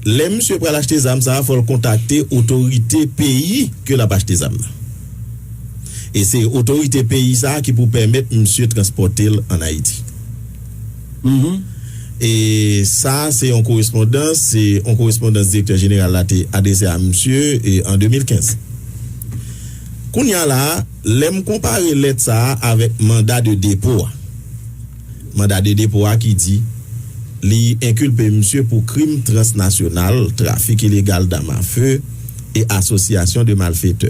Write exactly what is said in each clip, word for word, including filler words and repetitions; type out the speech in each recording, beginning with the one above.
Lè misye pral achte zam sa a, fò l kontakte otorite peyi ke l ap achte zam nan. E se otorite peyi sa a ki pou pèmèt misye transpòte l ann Ayiti. E sa, se yon korespondans, se yon korespondans direktè jeneral la te adrese a misye e, an de mil kenz. Kounye a la a, lè m konpare lèt sa a avèk manda de depo a, manda de depo a ki di li enkilpe misye pou krim transnasyonal, trafik ilegal dam a fe e asosyasyon de malfetè.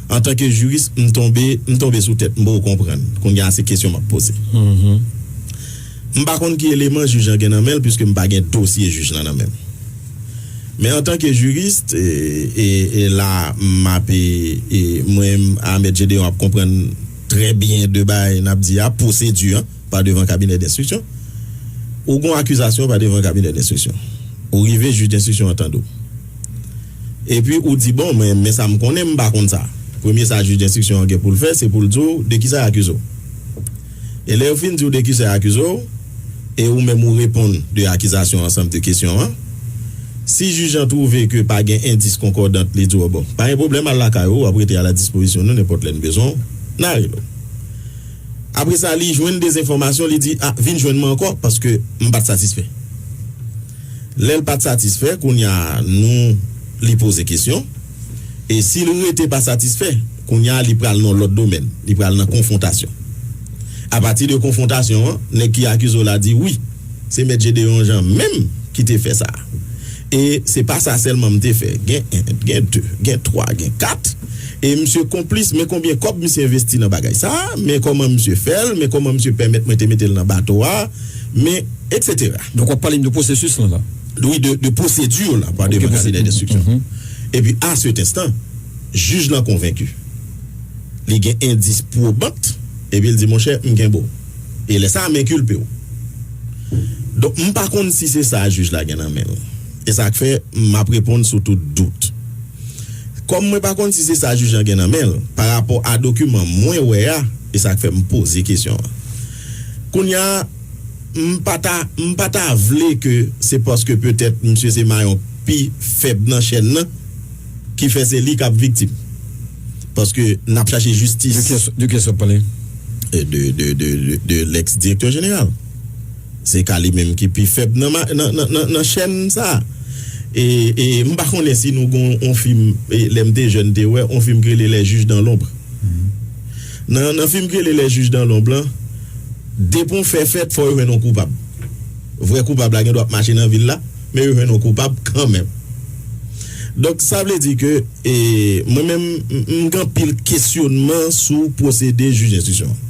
Antanke jiris, m tonbe, m tonbe sou tèt, m poko konprann. Kounye a, se kesyon m ap poze. M pa konn ki eleman jij lan gen nan men l, piske m pa gen dosye jij lan nan men m. Men antanke jiris, e, e, e la, m ap, e, e, mwen, Ahmed Gedeon ap konprann trè byen de bagay n ap di a, pwosedi an, pa devan kabinè denstriksyon. Ou gon akizasyon pa devan kabinè denstriksyon. Ou rive, jij denstriksyon an tande w. Epi ou di, bon, men, men sa m konnen, m pa konn sa. Premye sa jij denstriksyon an gen pou l fè, se pou l di w de kisa y akize w. E lè yo fin di w de kisa y akize w, e ou menm ou reponn de akizasyon ansanm de kesyon an, si jij an twouve ke pa gen endis konkòdan, li di w, bon, pa gen pwoblèm, al lakay ou, w ap rete a la dispozisyon nou, nenpòt lè n bezwen w, n a rele w. Apre sa, li jwenn de enfòmasyon, li di, a, vin jwenn mwen ankò, paske m pa t satisfè. Lè l pa t satisfè, kounye a, nou, li poze kesyon. E si l rete pa satisfè, kounye a, li pral nan lòt domèn. Li pral nan konfwontasyon. Apati de konfwontasyon an, nèg ki akize w la di, wi, se Mèt Gedeon Jean menm ki te fè sa. E se pa sa sèlman m te fè. Gen en, gen de, gen twa, gen kat. E misye konplis, men konbyen kòb misye envesti nan bagay sa, men kòman misye fè l, men kòman misye pèmèt mwen te mete l nan bato a, men, etsetera. Donk, w ap pale m de pwosesis lan la? Wi, de, de pwosedi la, pa devan kabinè denstriksyon. Epi, a set enstan, jij lan konvenki. Li gen endis pwoban, epi l di, monchè, m kenbe w. E lè sa a, m enkilpe w. Donk, m pa konn si se sa jij la gen nan men l. E sa k fè m ap reponn sou tout dout. Kòm mwen pa konn si se sa jij lan gen nan men l, pa rapò a dokiman mwen wè a, e sa k fè m poze kesyon an. Kounye a, m pa ta, m pa ta vle ke se paske petèt misye se mayon pi fèb nan chèn nan, ki fè se li k ap viktim. Paske n ap chache jistis. De kiyès, de kiyès w ap pale? E de, de, de, de, de lèks direktè jeneral. Se ka li menm ki pi fèb nan, ma- nan, nan, nan, nan chèn sa a. E, e m pa konnen si nou gon on fim, e, lè m te jèn, te wè on fim ki rele Les Juges dans l'ombre. Nan, nan fim ki rele Les Juges dans l'ombre lan, depi on fè fèt, fò yo jwenn on koupab. Vrè koupab la gen dwa ap mache nan vil la, men yo jwenn on koupab kanmenm. Donk, sa vle di ke, e, mwen menm, m, m gen anpil kesyonman sou pwosedi jij enstriksyon an.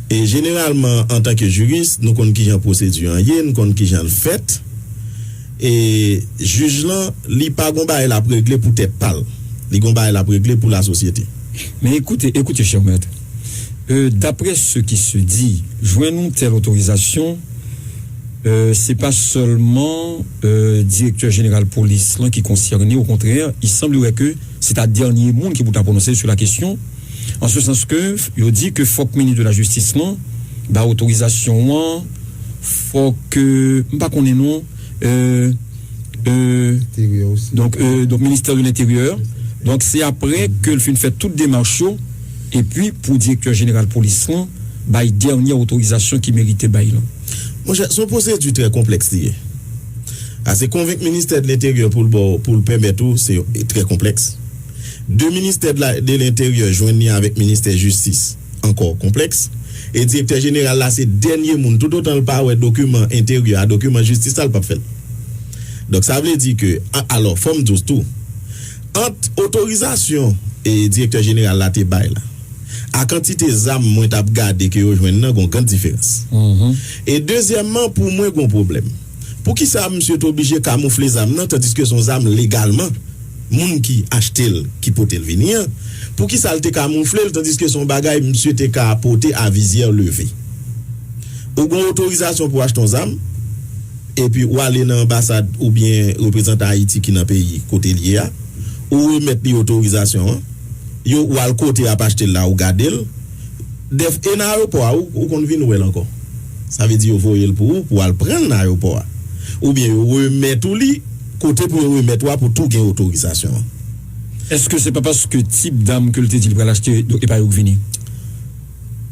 E jeneralman, antanke jiris, nou konn kijan pwosedi an ye, nou konn kijan l fèt. E jij lan, li pa gon bagay l ap regle pou tèt pa l. Li gon bagay l ap regle pou lasosyete. Mais écoutez, écoutez, cher maître, euh, d'après ce qui se dit, jwenn yon tèl otorizasyon, euh, se pa sèlman, euh, direktè jeneral polis lan ki konsène, au contraire, il semblerait que se ta dènye moun ki pou ta pwononse sou la kesyon, an se sans ke yo di ke fòk minis de la jistis lan bay otorizasyon an, fòk, euh, m pa konnen non, euh, euh, Enteryè osi. Donk, euh, donk, ministè de lenteryè. Donk, se aprè ke l fin fè tout demach yo, epi pou direktè jeneral polis lan bay dènyè otorizasyon ki merite bay lan. Monchè, se yon pwosedi trè konplèks li ye. Ase konvenk ministè de lenteryè pou l ba w, pou l pèmèt ou, se trè konplèks. De ministè de la, de lenteryè jwenn li avèk ministè jistis, ankò konplèks. E direktè jeneral la se dènye moun, toutotan l pa wè dokiman enteryè a, dokiman jistis la, l p ap fè l. Donk, sa vle di ke, a- alò, fò m di w tou, ant otorizasyon e direktè jeneral la te bay la, a kantite zam mwen t ap gade ke yo jwenn nan, gon grann diferans. E dezyèmman, pou mwen, gon pwoblèm. Poukisa misye t oblije kamoufle zam nan, tandiske se yon zam legalman, moun ki achte l, ki pote l vini an? Poukisa l te kamoufle l, tandiske se yon bagay misye te ka pote a vizyè leve? Ou gon otorizasyon pou achte yon zam, epi ou ale nan anbasad oubyen reprezantan Ayiti ki nan peyi kote l ye a, ou remèt li otorizasyon an, yo, ou al kote y ap achte l la, ou gade l, dèf- e nan ayewopò a, ou, ou konn vin wè l ankò. Sa vle di yo voye l pou ou, pou w al pran l nan ayewopò a. oubyen yo remèt ou li, kote pou yo remèt ou a pou tou gen otorizasyon an. Èske se pa paske tip dam ke l te di l pral achte, e pa yo k vini?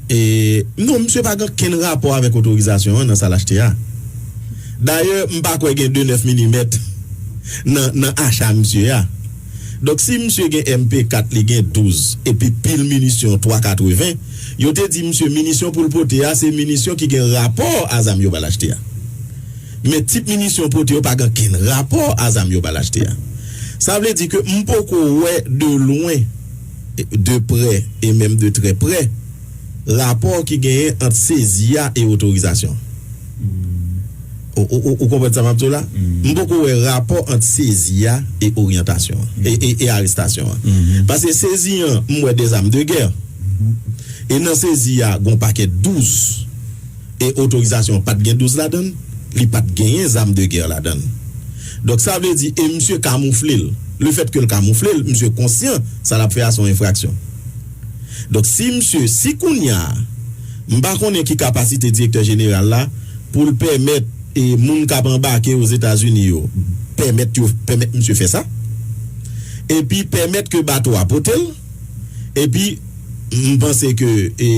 E, non, misye pa gen okenn rapò avèk otorizasyon an nan sa l achte a. Dayè, m pa kwè gen de nèf milimèt nan, nan acha misye a. Donk, si misye gen M P kat, li gen douz, epi pil minisyon twa katreven, yo te di misye minisyon pou l pote a, se minisyon ki gen rapò a zam yo pral achte a. Men tip minisyon pote yo pa gen okenn rapò a zam yo pral achte a. Sa vle di ke m poko wè de lwen, de prè e menm de trè prè, rapò ki genyen ant sezi a e otorizasyon. Ou, ou, ou, ou konprann sa m ap di w la? M poko wè rapò ant sezi a e oryantasyon an, e, e, e arestasyon an. Paske sezi an, m wè de zam de gè. E nan sezi a, gon pakèt douz. E otorizasyon an pa t gen douz ladan l, li pa t genyen zam de gè ladan l. Donk, sa vle di, e misye kamoufle l. Lefèt ke l kamoufle l, misye konsyan sa l ap fè a se yon enfraksyon. Donk, si misye, si kounye a, m pa konnen ki kapasite direktè jeneral la pou l pèmèt e moun k ap anbake Ozetazini yo, pèmèt yo, pèmèt misye fè sa, epi pèmèt ke bato a pote l, epi m panse ke, e,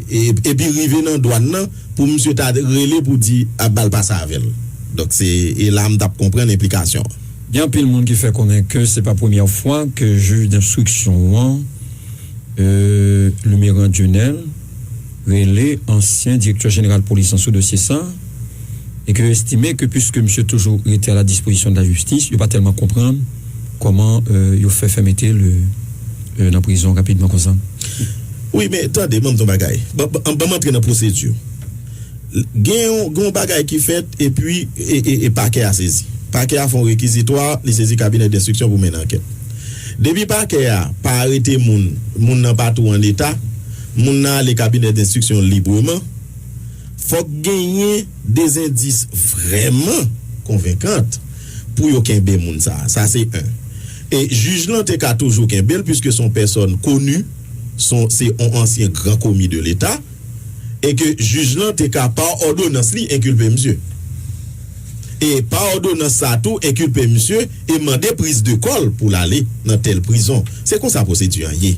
e, epi rive nan dwàn nan, pou misye ta rele pou di ap ba l pase avè l. Donk, se, e la m t ap konprann enplikasyon an. Gen anpil moun ki fè konnen ke se pa premyè fwa ke jij denstriksyon an, euh, Luméran Dieunel, rele ansyen direktè jeneral polis lan sou dosye sa, e ke yo estime ke piske misye toujou rete a la dispozisyon de la jistis, yo pa tèlman konprann kòman, euh, yo fè, fè mete l, euh, nan prizon rapidman konsa. Wi, men tande, ban m di w yon bagay. Ban, ban, ban m antre nan pwosedi. Gen yon, gen yon bagay ki fèt, epi, e, e, e pakè a sezi. Pakè a fè yon rekizitwa, li sezi kabinè denstriksyon pou mennen ankèt. Depi pakè a pa arete moun, moun nan pa tou an eta, moun nan ale kabinè denstriksyon libreman, fòk genyen de zendis vrèman konvenkan pou yo kenbe moun sa a. Sa se en. E jij lan te ka toujou kenbe l, piske se yon pèsòn koni, se yon, se yon ansyen gran komi de Leta, e ke jij lan te ka, pa òdonans li, enkilpe misye. E pa òdonans sa a tou, enkilpe misye e mande priz de kò l pou l ale nan tèl prizon. Se konsa pwosedi an ye.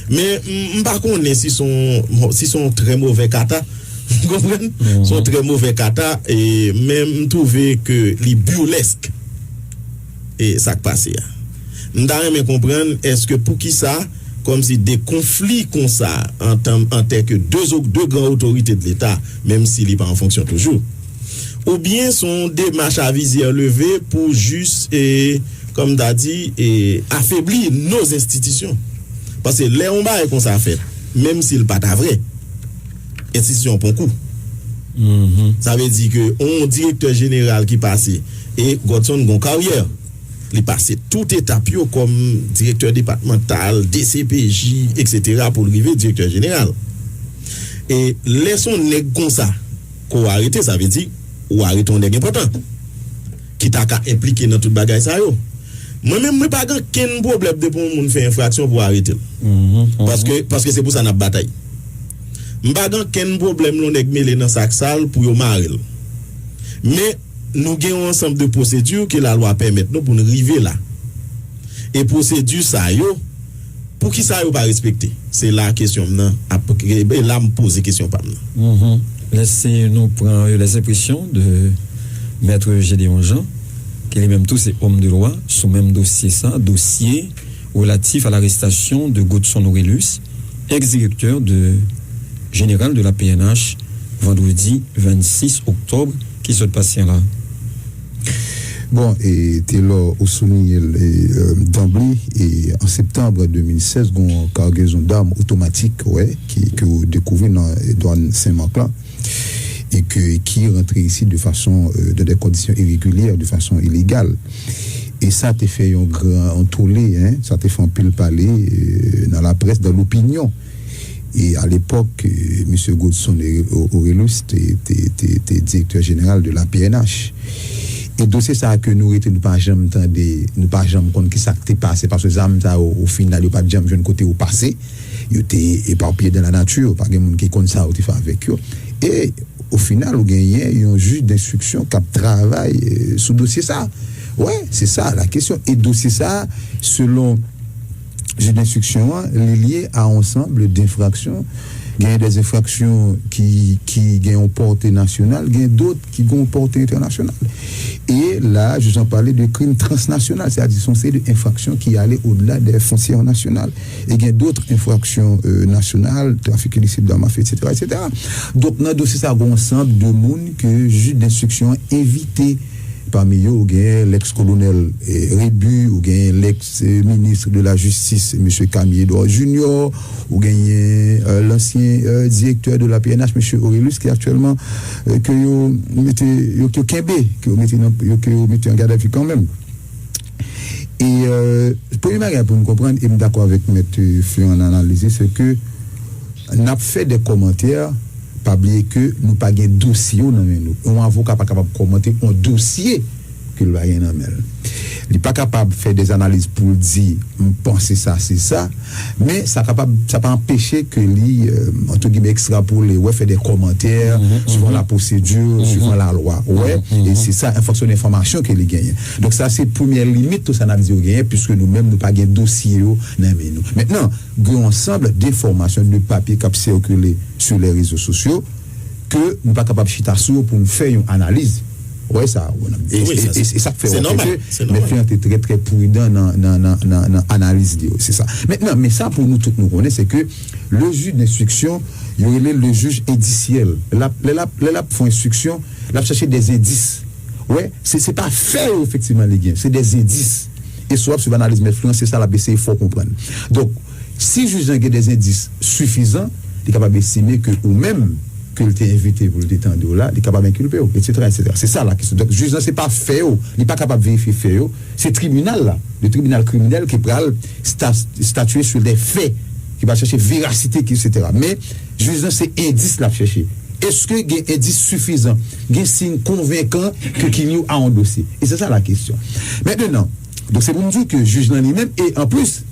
Men, m, m pa konnen si se yon, si se yon trè movè kata. Ou konprann? Se yon trè movè kata, e, men m twouve ke li burlèsk. E sa k pase a. M ta renmen konprann, èske poukisa, kòmsi de konfli konsa, an tan, an tè ke de, de gran otorite de Leta, menm si li pa an fonksyon toujou, oubyen se yon demach a vizyè leve pou jis, e, kòm m ta di, e, afebli nos institutions. Paske lè yon bagay konsa fèt, menm si l pa ta vrè, enstitisyon an pran kou. Sa vle di ke yon direktè jeneral ki pase, e Godson gon karyè. Li pase tout etap yo kòm direktè depatmantal, D C P J, et cetera, pou l rive direktè jeneral. E lè se yon nèg konsa ke w arete, sa vle di ou arete yon nèg enpòtan ki ta ka enplike nan tout bagay sa yo. Mwen menm, mwen pa gen kenn pwoblèm depi yon moun fè enfraksyon pou arete l. Paske, paske se pou sa n ap batay. M pa gen kenn pwoblèm lè yon nèg mele nan sak sal pou yo mare l. Men, nou gen yon ansanm de pwosedi ke lalwa pèmèt nou pou n rive la. E pwosedi sa yo, poukisa yo pa respekte? Se la kesyon m nan ap, e la m poze kesyon pa m nan. Lè se nou pran, euh, les impressions de Maître Gédéon Jean, ki li menm tou se homme de loi, sou menm dosye sa, dosye relatif à l'arrestation de Godson Orélus, ex-directeur de, général de la P N H, vandredi vennsis oktòb ki sot pase an la. Bon, e Telor, ou souliye l, e, euh, d'emblée, e an septanm de mil sèz, gon cargaison d'armes automatique, wè, ki, ke ou dekouvri nan, e, dwàn Senmak la, e ke, ki rantre isi de fason, euh, dans des conditions irrégulières, de fason ilegal. E sa te fè yon gran, yon tole, hein, sa te fè anpil pale, euh, nan laprès, dans l'opinion. E alepòk, euh, mesye Godson Orélus te, te, te, te direktè jeneral de la P N H. E dosye sa a ke nou rete, nou pa janm tande, nou pa janm konn ki sa k te pase, paske zam sa yo, o final, yo pa t janm jwenn kote yo pase. Yo te epapiye dans la nature, pa gen moun ki konn sa yo te fè avèk yo. E o final, ou genyen yon jij denstriksyon k ap travay sou dosye sa. Wi, se sa la kesyon. E dosye sa, selon jij denstriksyon an, li lye a yon ansanm denfraksyon. Genyen de enfraksyon ki, ki gen yon pòte nasyonal, gen dòt ki gen yon pòte entènasyonal. E la, jij lan pale de krim transnasyonal, sètadi se yon seri de enfraksyon ki ale odela de fwontyè nasyonal. E gen dòt enfraksyon nasyonal, trafik ilisit dam afe, etsetera, etsetera. Donk, nan dosye sa, gen yon ansanm de moun ke jij denstriksyon an envite. Pami yo, ou gen lèks kolonèl Rebu, ou gen lèks minis de la jistis, mesye Camille Edouard Junior, ou genyen lansyen direktè de la P N H, mesye Orelus, ki aktyèlman ke yo mete, yo, ke yo kenbe, ke yo mete nan, yo, ke yo mete an gadavi kanmenm. E premye bagay pou nou konprann, e m dakò avèk mèt Florent nan analiz li, se ke n ap fè de kòmantè, pa bliye ke nou pa gen dosye yo nan men nou. Yon avoka pa kapab kòmante yon dosye ke l pa gen nan men l. Li pa kapab fè de analiz pou l di, m panse sa, se sa, men sa kapab, sa pa anpeche ke li, entre guillemets, ekstrapole, wè, fè de kòmantè suivan la pwosedi, suivan lalwa. Wè, e se sa, an fonksyon de enfòmasyon ke li genyen. Donk, sa se premye limit tout sa n ap di yo genyen, piske nou menm, nou pa gen dosye yo nan men nou. Mentnan, gen yon ansanm de enfòmasyon, de papye k ap sikile sou lè rezo sosyo, ke nou pa kapab chita sou yo pou n fè yon analiz. Ou wè sa, e, e, e, e sa k fè w wè ke Mèt Florent te trè, trè pridan nan, nan, nan, nan, nan analiz li yo. Se sa. Mentnan, men sa pou nou tout nou konnen, se ke le juge d'instruction, yo rele le juge indisyèl. Lè l ap, lè l ap, lè l ap fè yon enstriksyon, l ap chèche de endis. Ou wè, se, se pa fè yo efektivman li gen, se de endis. E si w ap swiv analiz Mèt Florent, se sa l ap eseye fè w konprann. Donk, si jij lan gen de endis sifizan, li kapab estime ke ou menm, ke l te envite pou l te tande w la, li kapab enkilpe w, etsetera, etsetera. Se sa la kesyon. Donk, jij lan, se pa fè yo, li pa kapab verifye fè yo, se tribinal la, le tribinal kriminèl ki pral sta-, statiye sou de fè, ki pral chèche verasite, etsetera. Men, jij lan, se endis l ap chèche. Èske gen endis sifizan, gen siy konvenkan ke ki lye a yon dosye? E se sa la kesyon. Mentnan, donk, se pou m di w ke jij lan li menm, e anplis,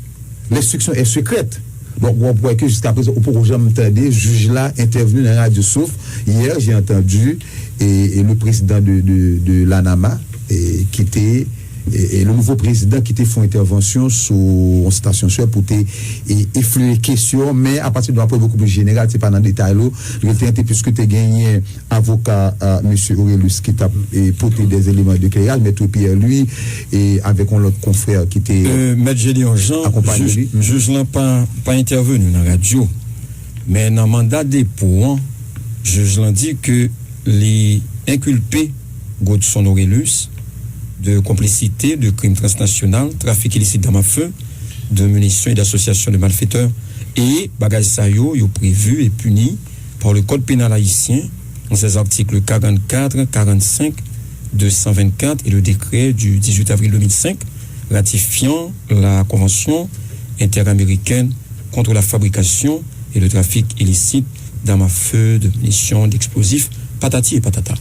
lenstriksyon est secrète. Donk, w ap wè ke jiskaprezan, ou poko janm tande jij la entèvni nan Radyo Souf. Hier, j'ai entendu, e, e le président de, de, de l'ANAMA, e, ki te, e, e le nouvo prezidan ki te fè yon entèvansyon sou yon stasyon sè pou te, e, eflere kesyon, men apati de yon apwòch bokou pli jeneral, se pa nan detay yo, li te antre piske te genyen avoka a mesye Orelus ki t ap, e, pote de eleman de kleraj, mèt Pierre Louis, e avèk yon lòt konfrè ki te akonpaye li. Mèt Gédéon Jean, jij, jij lan pa, pa entèveni nan radyo, men nan manda depo an, jij lan di ke li enkilpe Godson Orelus de complicité de crime transnational, trafic illicite d'armes à feu, de munitions et d'association de malfaiteurs. E bagay sa yo, yo previ e pini par le Code pénal haïtien, dans ses articles quarante-quatre, quarante-cinq, deux cent vingt-quatre et le décret du dix-huit avril deux mille cinq ratifiant la Convention interaméricaine contre la fabrication et le trafic illicite d'armes à feu, de munitions, d'explosifs, patati et patata.